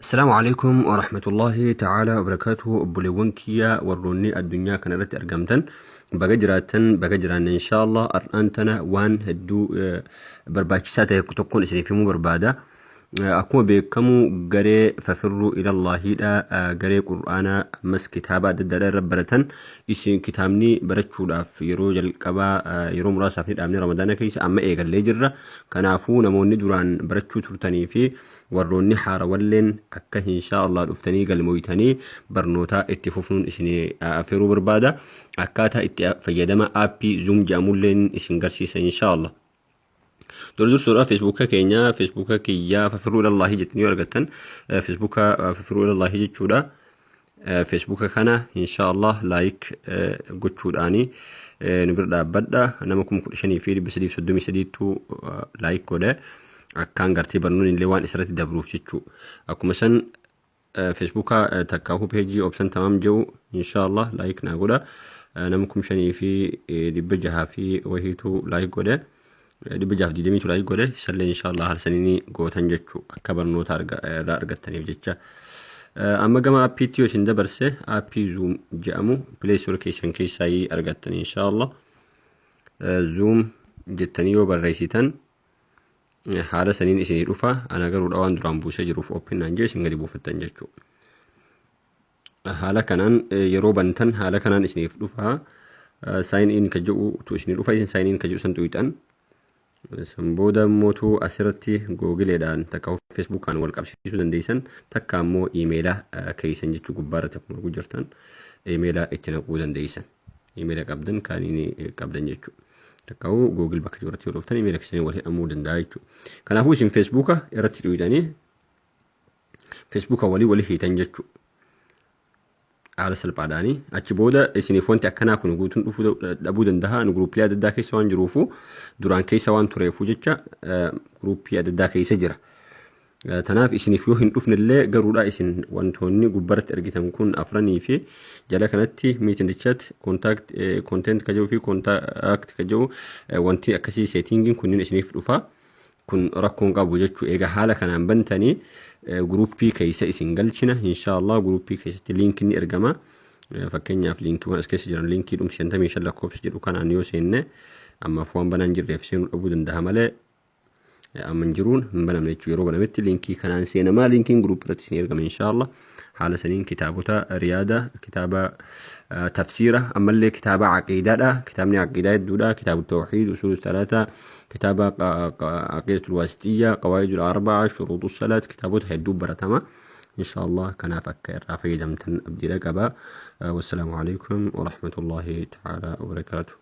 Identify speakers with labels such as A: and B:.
A: Assalaamu alaikum wa rahmatullahi ta'ala wa barakaatuhu. Obboleewwan kiyya warroonni addunyaa kana irratti argamtan, baga jiraattan, baga jiraanne. Inshaallah har'aan tana waan hedduu barbaachisaa ta'e tokkoon isiniif himuu barbaada. Akkuma beekamu garee Fafirruu Ilallaahiidha. Garee Qur'aanaa ammas kitaaba adda addaadha irra baratan. Isin kitaabni barachuudhaaf yeroo jalqabaa yeroo muraasaaf ni dhaabne. Ramadaana keessa amma eegallee jirra. Kanaafuu namoonni duraan barachuu turtanii fi warroonni haarawalleen akka inshaa Allah dhuftanii galmooytanii barnoota itti fufnuun isin affeeruu barbaada. Akkaataa itti fayyadama aappii Zoom jedhamulleen isin garsiisa inshaa Allah. Dura dursuudhaaf Feesbuuka keenya, Feesbuuka kiyyaa Fafirruu Ilallaahi jettanii yoo argattan, Feesbuuka Fafirruu Ilallaahi jechuudha. Feesbuuka kana inshaa Allah like gochuudhaani nu bira dhaabbadha. Nama 15,333tu like godhe. Akkaan gartee barnoonni illee waan isarratti dabruuf jechuu. Akkuma san Feesbuuka takkaahuu peejii Obsan Tamaam jedhu inshaa Allah like naa godha. Nama 5600 fi wahiitu like godhe. 620tu like godhe. Isallee inshaa Allah haala saniin gootan jechuu akka barnoota irraa argattaniif jecha. Amma gama appiitti yoo isin dabarse, aappii Zoom jedhamu Play Store keessan keessaa argattan inshaa Allah. Zoom jettanii yoo barreessitan haala saniin isinii dhufa. Ana garuudha waan duraan buusee jiruuf open naan jee. Isin gadi buufattan jechuudha. Haala kanaan yeroo bantan haala kanaan isiniif dhufa. Sign in ka jedhu isinii dhufa. Isin sign in ka jedhu san tuqxan. San booda mootuu asirratti Googleedhaan takka Facebookaan wal qabsiisuu dandeessan, takka ammoo iimeela keessan jechuu gubbaa irratti akkuma arguu jirtan iimeela itti naquu dandeessan. Iimeela qabdan kaaniin qabdan jechuudha. Takka'uu Google bakka jiru irratti yoo dhuftan iimeela keessanii wal hidhamuu danda'a jechuudha. Kanaafuu isin Facebooka irratti tuqxanii Facebooka walii walii hiitan jechuudha. Haala salphaadhaani achi booda isiniif wanti akkanaa kun guutuun dhufuu dhabuu danda'a. Nu guruuppii adda addaa keessa waan jiruufu, duraan keessa waan tureefu jecha guruuppii adda addaa keessa jira. Tanaaf isiniif yoo hin dhufne illee garuudha isin wantoonni gubbarratti argitan kun afranii fi jala kanatti meet and chat, contact, content ka jedhuu fi contact ka jedhu, wanti akkasii settingiin kunniin isiniif dhufa. Kun rakkoon qabu jechuu. Egaa haala kanaan bantanii guruppii keessa isin galchina inshaallah. Guruppii keessatti liinkiin ni ergama. Fakkeenyaaf liinkiiwwan as keessa jiran, liinkii dhumsi 55 lakkoofsa jedhu kanaan yoo seenne, ammaaf waan banaan jirreef seenuu dhabuu danda'a malee, amma hin jiruun hin banamne jechuudha. Yeroo banametti liinkii kanaan seenamaa, liinkiin guruppii irratti isin ergama inshaallah. Haala saniin kitaabota riyaada, kitaaba tafsiira, ammallee kitaaba aqiidaadha. Kitaabni aqiidaa hedduudha. Kitaaba tawxiid, usuulu salaata, kitaaba aqiidatul waasixiyya, qawaayidul arba'a, shuruuxu salaat, kitaabota hedduu baratama inshaallah. Kanaaf akka irraa fayyadamtan abdiidha qaba. Wassalaamu alaikum warahmatullahi ta'ala wabarakaatu.